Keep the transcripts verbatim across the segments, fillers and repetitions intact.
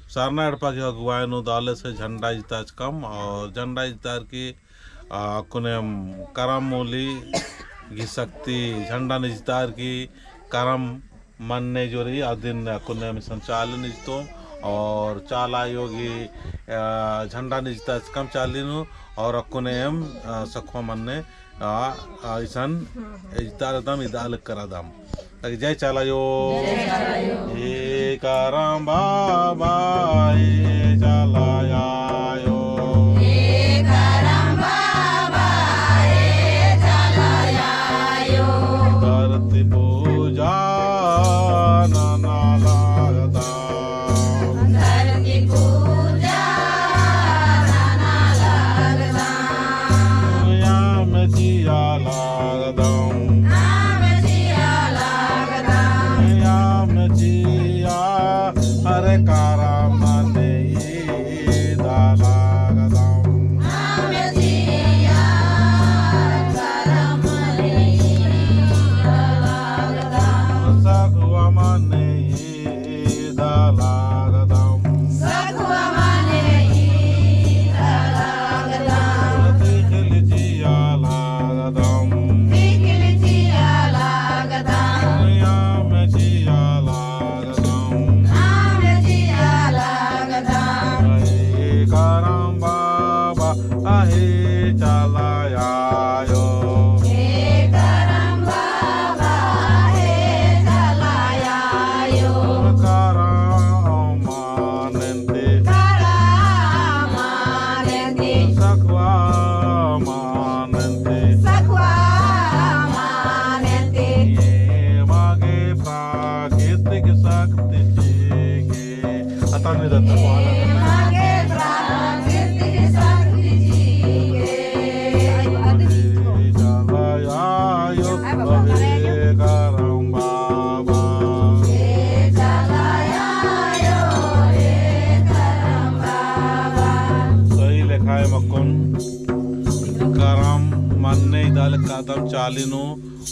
सरना एड़पा की अगुवाई नू दव ले से झंडा इजताचकम और झंडा इजतार की, आ, अक्कुन एम करम मूली गही शक्ति झंडा नू इजतार की करम मन्ने जो रई, अदिन अक्कुन एम इसन चाली नू इजतोम और चाला आयो गही, आ, झंडा नू इजताचकम चाली नू और अक्कुन एम, आ, सखुवा मन्ने आ, आ, इसन इजतारदम, इदा लगदम। ताकि जय चाला आयो। जय चाला आयो। हे करम बाबा, हे चाला आयो। हे करम बाबा, हे चाला आयो। धरती पूजा नना लगदम। धरती पूजा नना लगदम। याम चिआ लगदम। याम चिआ लगदम। याम चिआ, अरे करम मन्ने इदा लगदम। याम चिआ, करम मन्ने इदा लगदम। सखुवा मन्ने इदा लगदम। सखुवा मन्ने इदा लगदम। तिख़िल चिआ लगदम। तिख़िल चिआ लगदम। याम चिआ लगदम। याम चिआ लगदम। हे करम बाबा, हे चाला आयो। हे करम बाबा, हे चाला आयो। करम मन्ने ती। करम मन्ने ती। सखुवा मन्ने ती। सखुवा मन्ने ती। एमा गे प्राकृतिक शक्ति चिके। अतन में दत्ता को आला करना। एमा गे प्राकृतिक शक्ति चिके। चाला आयो, हे करम बाबा। हे चाला आयो, हे करम बाबा। सही लेखा एम अक्कुन करम मन्ने इदा लगदम चाली नू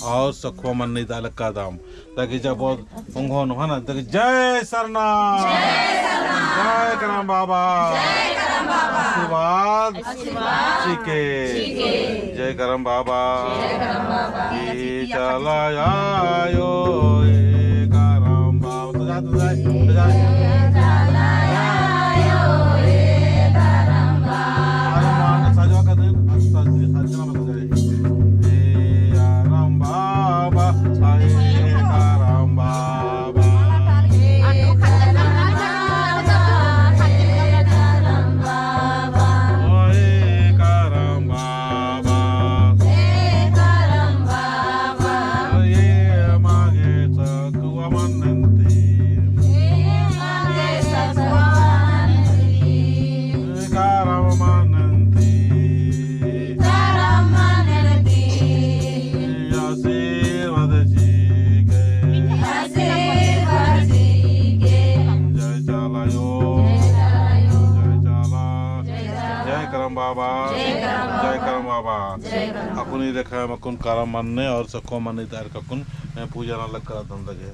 और सखुवा मन्ने इदा लगदम। ताकि जब ओंगोन हो ना, ताकि जय सरना। जय सरना। जय करम बाबा। जय करम बाबा। आशीर्वाद। आशीर्वाद। चिके। चिके। जय करम बाबा। जय करम बाबा। हे चाला आयो, हे करम बाबा। तो जा, तो जा, तो जा। हे चाला आयो, हे करम बाबा। अरे मान सजवा का दिन, सज-, सजना बता जाए। हे करम बाबा, हे करम बाबा। हे करम बाबा। हे करम बाबा। एमा गे सखुवा मन्ने ती। एमा गे सखुवा मन्ने ती। करम मन्ने ती। करम मन्ने ती। आशीर्वाद चिके। आशीर्वाद चिके। जय चाला आयो। जय चाला आयो। जय चाला। जय चाला। जय करम बाबा। जय करम बाबा। जय करम बाबा। जय करम। अक्कुन ई देखा एम अक्कुन करम मन्ने और सखुवा मन्ने इदा लगदम अक्कुन, ए, पूजा नना लगदम दगे।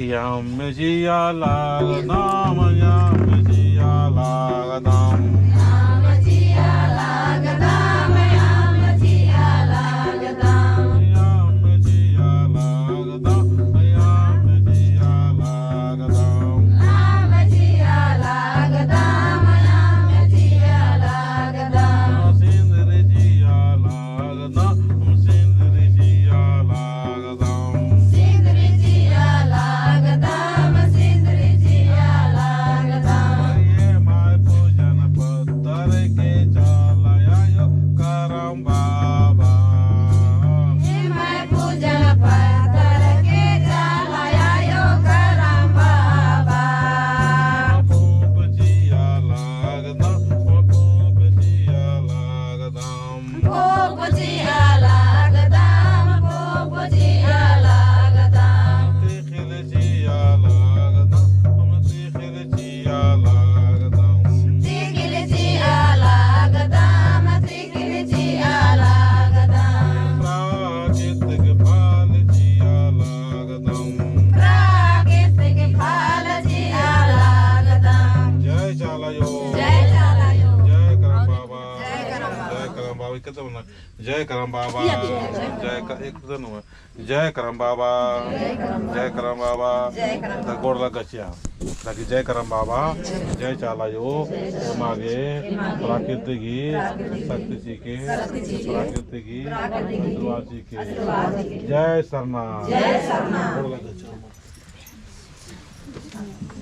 याम चिआ लगदम, याम चिआ लगदम। याम चिआ लगदम, याम चिआ लगदम। याम चिआ लगदम, याम चिआ लगदम। याम चिआ लगदम, याम चिआ लगदम। सिंदरी चिआ लगदम, सिंदरी चिआ लगदम। सिंदरी चिआ लगदम, सिंदरी चिआ लगदम। एमा पूजा जय करम बाबा, जय क-, एक तो नु, जय करम बाबा, जय करम बाबा, ता गोड़ लग्गा चिआ, ताकि जय करम बाबा, जय चाला अयो, मागे प्राकृतिक ही शक्ति चिके, प्राकृतिक ही आशीर्वाद चिके। जय सरना, गोड़ लग्गा चिआ।